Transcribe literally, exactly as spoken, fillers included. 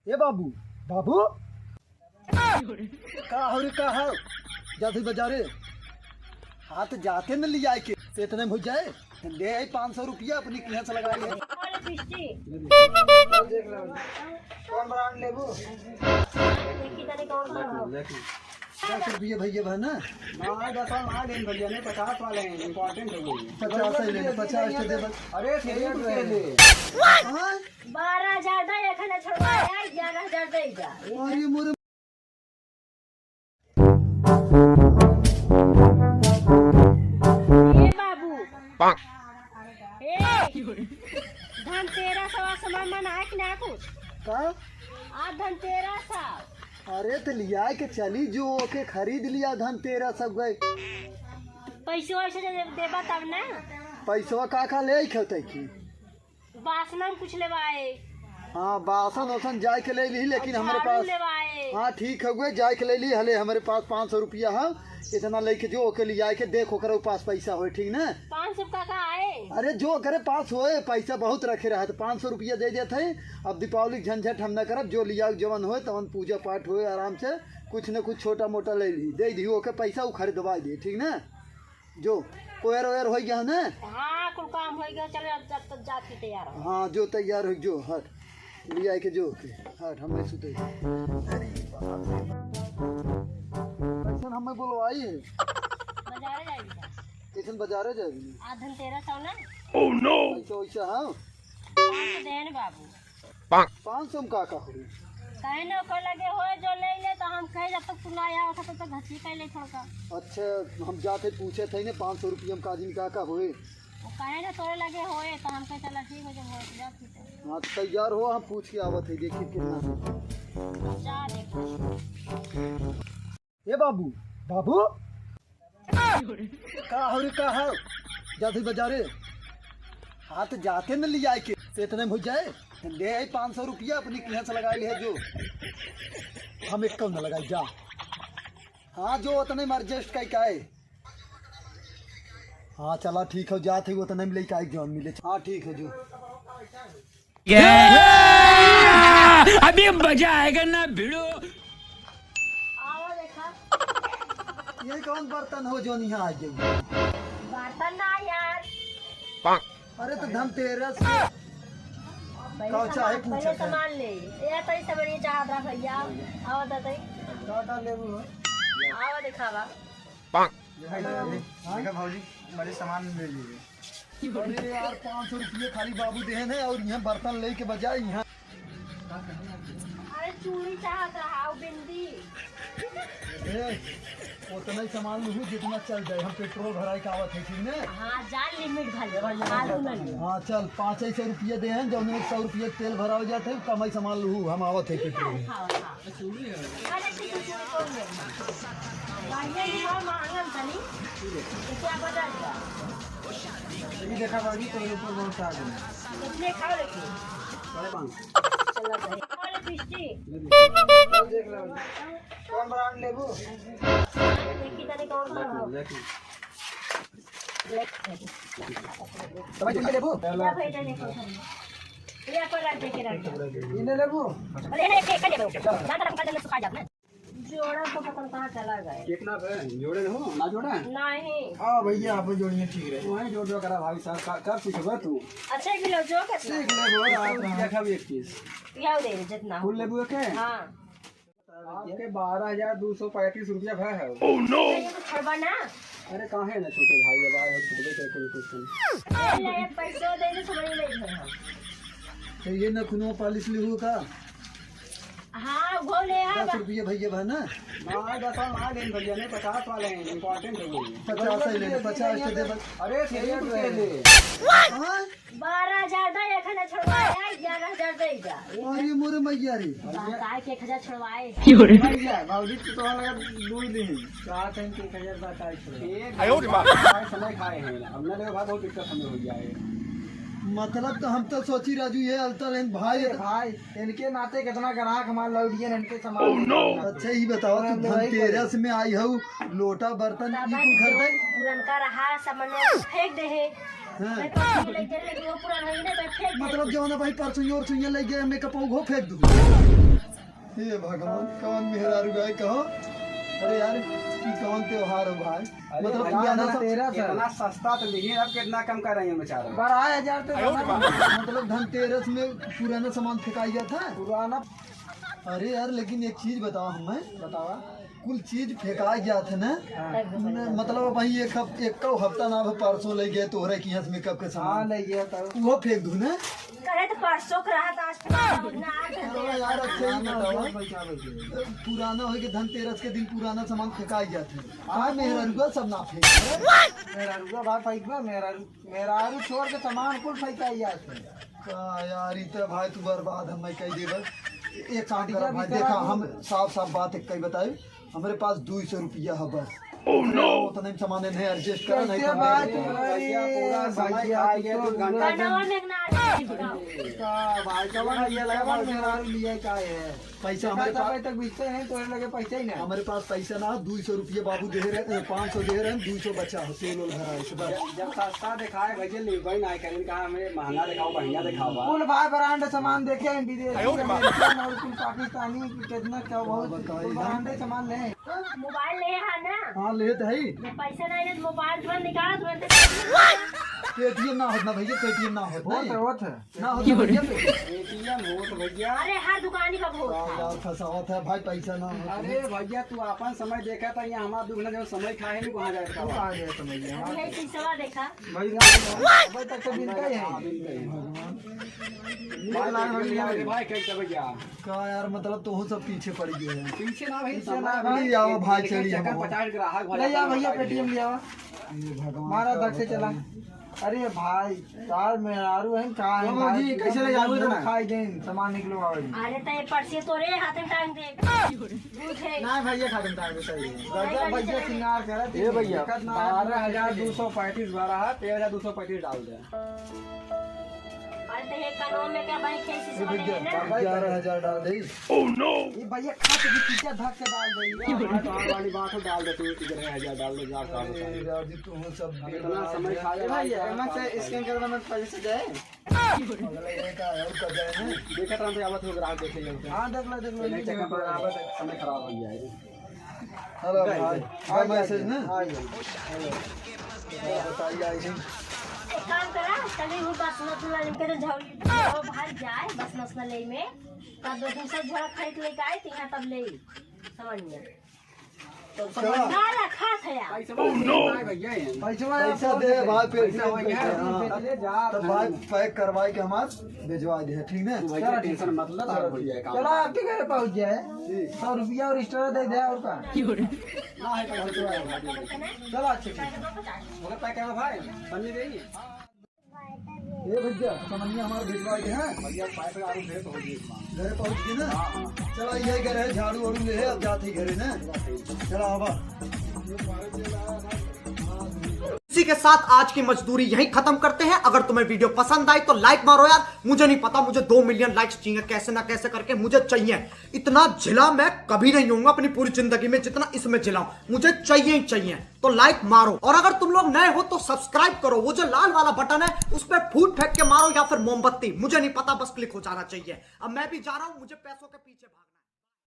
ए बाबू, बाबू, का हो रे, का हो? जाते बाजारे, हाँ, तो जाते न लियाए के, तो इतने में हो जाए। दे आई पाँच सौ रुपया, अपनी किहाँ से लगा ले। अरे, फिफ्टी। कौन ब्रांड लेबू? देखी तनी कौन सा हो। पचास रुपया भैया बा ना? ना, दस वाला ना लेन भैया, नहीं, पचास वाले हैं, इंपॉर्टेंट है वो। पचास ही ले ले, पचास के दे बस। अरे, फेर कुछ ले ले। हाँ? बारह हजार दे, एक हजार छोड़वा, ग्यारह हजार दे जा। अरे मोरे। ए बाबू। ए, धनतेरस और सामान मनाए कि ना कुछ? का? आ धनतेरस आ। अरे तो लिया के चली जो, ओके खरीद लिया, धनतेरस सब गए। पैसो वैसे दे-, देबा तब ना। पैसवा का का ले खेते की? बासन हम कुछ लेवाए। हाँ, बासन ओसन जाए के ले ली, लेकिन और हमरे झाड़ू पास लेवाए। हाँ, ठीक है, जाए के ले ली, हले हमरे पास पाँच सौ रुपया है, इतना लेके जो ओके ले जाए के देख, ओकरे पास पैसा होए, ठीक ना? पाँच सौ का का आए? अरे, जो ओकरे पास होए, पैसा बहुत रखे रहा, तो पाँच सौ रुपया दे देते हैं। अब दीपावली के झंझट हम ना करब, जो लिया जवन होए, तवन पूजा पाठ होए, आराम से कुछ न कुछ छोटा मोटा ले ली, दे दी, ओके पैसा उ खरीदवा दे, ठीक ना? जो कोयर ओयर हो गया ना? हाँ, कुल काम हो गया, चलो अब, अब तो जाती तैयार हो। हाँ, जो तैयार हो, जो हट, लिया के जो के हट, हम नहीं सुते। अरे बाप रे। कैसन हमें बोलवाई है? बाजारे जाएगी। कैसन बाजारे जाएगी? आ धनतेरस हो ना? Oh no! ऐसा वैसा, हाँ। पाँच सौ देन बाबू। पाँच सौ में का का होई? काहे न ओकर लगे होए जो ले ले, तो हम कहे जब तक तू ना आया होता तब तक घसी कह ले छोड़का। अच्छा, हम जाते पूछे थे ने पाँच सौ रुपया में काजिन का का होए? वो काहे न तोरे लगे होए, तो हम कहे चला ठीक हो जब होए तो जा ठीक है। हाँ, तो तैयार हो, हम पूछ के आवत है, देखी कितना। जा देखो। ए बाबू, बाबू, का हो रे, का हो? जाते बाजारे, हाँ, तो जाते न लियाए के, तो इतने में हो जाए। दे आई पाँच सौ रुपया, अपनी किहाँ से लगा ले जो। हम एक कौन लगाई जा। हाँ, जो उतने में एडजस्ट कई का है। हाँ, चला ठीक हो, जात है, उतने में लेके आई जौन मिले। हाँ, ठीक हो जो। अभी मजा आएगा ना भिड़ू। आवा देखा। ये कौन बर्तन हो जो यहाँ आ गए? बर्तन ना यार। अरे तो धनतेरस। पहले का सामान, चाहे पूछा पहले था। सामान ले। ये तो इसे बड़ी चाहत रहा भैया। आवा तो तई। का का लेबू हो? आवा दिखावा। देखा भौजी, देखा भौजी, बड़े सामान ले लिए। अरे यार, पाँच सौ रुपये खाली बाबू देहन है और यहाँ बर्तन लेके बजाय यहाँ। अरे चूड़ी चाहत रहा, और बिंदी। ए, उतना ही सामान लूहू जितना चल जाए, हम पेट्रोल भराए के आवत है, ठीक ने? हाँ, जा लिमिट भर ले, फालतू ना ले। हाँ, चल, पाँच ही सौ रुपये देहन, जौन एक सौ रुपये तेल भरावे जात है, कम ही सामान लूहू, हम आवत है पेट्रोल। हाँ, हाँ। अरे, ठीक है, चूड़ी कौन ले? बढ़िया दिखाओ, महंगा में तनी। इसे आप बता दो। ये देखा बाबी, तो ऊपर बहुत आ गया। कितने खाओ लेकिन? साढ़े पाँच सौ। चलो भाई। और लिपस्टिक? देख लो। कौन ब्रांड लेबू? देखी तनी कौन सा हो। देख लो। तो भाई, तुम लेबू? या भाई, जाने कौन सा है? या पर रख दे के रख दे। इन्हें लेबू? अरे, नहीं, एक, एक, एक, एक। ज्यादा रखा, जल्दी सुखा जात ना। जोड़ा तो पता नहीं कहाँ चला गया। कितना पे? जोड़े हो? ना जोड़ा? नहीं। हाँ भैया, आप जोड़िए, ठीक रहे। वहीं जोड़ दो करा भाई साहब, का-, कब सीखबा तू? अच्छा, एक किलो जो कितना? सीख ले, बोल, आप सीख ले। देखा भी एक चीज। या दे, जितना। फुल लेबू के? हाँ। आपके बारह हजार दो सौ पैंतीस रुपया भय है। Oh no! तो ये तो छड़बा ना। अरे काहे ना छोटे भाई, अब आए हो, छुटबे करे कोई कुछ नहीं। ले, पैसो दे दे, छुड़बे नहीं है। तो ये नखुनो पालिश लिहू का? हाँ, वो ले आ दस बा- रुपये भैया बा ना? हाँ, दस वाला ना लेन भैया, नहीं, पचास वाले हैं, इंपॉर्टेंट है वो। पचास ही ले ले, पचास के दे बस। अरे, फेर कुछ ले ले। हाँ? बारह हजार दे, एक हजार छोड़वा, ग्यारह हजार दे जा। अरे मोरे मैया रे। बताए के एक हजार छोड़वाए। भैया, बाबूजी तो तोहरा लगा दू ही दिन। चार टाइम के एक हजार बताए छोड़वाए। एक आयो रे माँ। समय खाए हैं, अब ना लेवे भाई, बहुत दिक्कत हमें हो जाए। मतलब तो हम तो सोची राजू ये अलता लेन भाई अरे भाई, इनके नाते कितना ग्राहक हमार लौटिए इनके सामान। अच्छा, ये बताओ, तू हम लोग वही धनतेरस में आई हऊ, लोटा बर्तन ई बाबा कुल खरीदे? पुरनका रहा सामान फेंक दे है। हाँ। मैं परसों ले चल लेकिन वो पुरान होई ना, तो फेंक दे। मतलब जौन भाई परसों और सुइया ले गए, मेकअप वो फेंक दूँ। हे भगवान, कौन मेहरारू है कहो? अरे यार, ई कौन त्योहार हो भाई? अरे मतलब भाई, पुराना सब तेरह सौ। इतना सस्ता तो नहीं है, अब कितना कम कर रहे हैं बेचारा? बढ़ा हजार तो समझ लो। मतलब धनतेरस में पुराना सामान फेंकाई जात है? पुराना। अरे यार, लेकिन एक चीज बताओ हमें। बतावा। कुल चीज फेंकाई जात है ना? हाँ। न, मतलब भाई एक हफ-, एक हफ्ता ना, अब परसों ले गए तोहरे की यहाँ से मेकअप के सामान। हाँ, ले गया था। वो फेंक दूँ ना? कहे तो परसों के रहा था, आज फेंक दूँ ना, आज अरे यार, अच्छा ही बतावा। पुराना हो के धनतेरस के दिन पुराना सामान फेंकाई जात है। हाँ, मेहरारुआ सब ना फेंक। मेहरारुआ बात फेंकबा, मेहरारू, मेहरारू छोड़ के सामान कुल फेंकाई जात है। का यार, इतना भाई तू बर्बाद हम मैं कह देबे। एक काम करा भाई, देखा हम साफ साफ बात एक कही बताई, हमरे पास दुई सौ रुपया है बस। Oh no! उतने में सामान नहीं adjust करा, नहीं कैसे तो बात नहीं। है? भैया, पूरा समय भैया, खा गया, तू दो घंटा। गंडवा में ना आ जाए इसका। का भाई, कवन भैया लगा, मेहरारू लिया का है? पैसा हमारे पास, तक बिकते हैं, तोरे लगे पैसा ही ना। हमारे पास पैसा ना, दुई सौ रुपया बाबू दे रहे, पाँच सौ दे रहे हैं, दुई सौ बचा हो, तेल ओल भरा है, बस। जब, जब सस्ता दिखाए भैया, लेबे ना करें, कहा हमें महंगा दिखाओ, बढ़िया दिखाओ बा। कुल भाई brand सामान देखे हैं, विदेशी, American और कुल पाकिस्तानी, कितना क्या बहुत, बताइए कुल ना। Brand सामान ले। मोबाइल ले हा ना? हाँ, लेत है। ये पैसा नहीं, नहीं, मोबाइल तुरंत निकाल, तुरंत। Paytm ना होत ना भैया, Paytm ना होत होत नहीं। है, होत है। ना होत ना भैया, Paytm। Paytm होत भैया। अरे, हर दुकानी का होत का है। यार, फंसावत है भाई, पैसा ना होत अरे है। भैया, तू आपन समय देखा था, यहाँ हमारा दुगना जब समय खाए नहीं, वहाँ जाए तू था। कहाँ गया समय ये? अभी है, तीसरा देखा। भाई, भाई तक तो मिलता ही है। भगवान। भाई, भाई, भाई, भाई, भाई, कैसे भैया? का यार, मतलब, तोहू सब पीछे पड़ गए हैं। पीछे ना भाई, पीछे ना सामान भाई। ले आओ भाई, चलिए चक्कर हम। पचास ग्राहक भाई ले आओ भैया, बताइए। Paytm ले आओ। ये भगवान मारा का धक से चला। बताइए। अरे भाई, यार मेहरारू हैं, का है तो भाई, जी, कैसे ले जाओगे लोग इतना? खाई गए, सामान निकलो आओ जी। अरे तो ये पर्ची तोरे हाथ में टांग दे। झूठे। ना भैया, खा देता है, सही है। भाई, गजब भैया, सिंगार करत ये भैया, दिक्कत ना है। बारह हजार दो सौ पैंतीस बारह है, तेरह हजार दो सौ पैंतीस डाल दे। अरे तो ये कानून में क्या भाई, कैसे ये समझ भैया, में ना? ग्यारह हजार डाल दे। Oh no! ये भैया खा के भी पीछे धक से डाल दे। ये हमारे तो वाली बात हो, डाल दे तू, ग्यारह हजार डाल दे, ग्यारह हजार डाल दे। अरे यार जी, तू सब अब इतना समय खा ले भाई, एमन से scan करवा में पैसे जाए। अगला ये का है, उसका जाए ना। देखत रहते, आवत हो ग्राहक देखे जाते। हाँ, देख लो, देख लो, नहीं, ये चक्कर देखो। पर आवत, समय खराब हो जाए। Hello, गए, भाई। गए। आ गया, message ना? आ गया। Hello। बताइए, आई थिंक। एक काम करा, चलिए वो बस न तू इनके तो झौली, वो भाग जाए, बस न ले में। तब दो तीन सौ झोला खरीद लेके आए, तो यहाँ तब ले, समझ में। तो चला। ना रखा था यार। पैसा Oh, no। नहीं, भैया, ये। पैसा पैसा दे भाई, फिर पैसा वही है। हाँ। ले जा। तो भाई, pack करवाए के हमार भिजवा दे, ठीक ना? तू भैया चलो, tension मत ले, तार हो जाए काम। चलो, आपके घर पहुंच जाए। ठीक। सौ रुपया और extra दे दे, और का? ना है, पैसा चला। चलो, अच्छा, ठीक। मगर pack करवा भाई, पन्नी दे। ए भैया, समनिया हमार भिजवा के हैं। भैया, पाइप आलू भेज हो गई। घरे पहुंच गई ना? हाँ, हाँ। चला, ये घरे है, झाड़ू वाड़ू ले है, अब जाते ही घरे ना। चला, आवा। इसी के साथ आज की मजदूरी यहीं खत्म करते हैं। अगर तुम्हें video पसंद आई तो like मारो यार, मुझे नहीं पता, मुझे दो million likes चाहिए, कैसे ना कैसे करके मुझे चाहिए। इतना झिला मैं कभी नहीं होऊंगा अपनी पूरी जिंदगी में, जितना इसमें झिला हूं, मुझे चाहिए ही चाहिए। तो like मारो, और अगर तुम लोग नए हो तो subscribe करो, वो जो लाल वाला button है उस पर फूट फेंक के मारो या फिर मोमबत्ती, मुझे नहीं पता, बस click हो जाना चाहिए। अब मैं भी जा रहा हूं, मुझे पैसों के पीछे भागना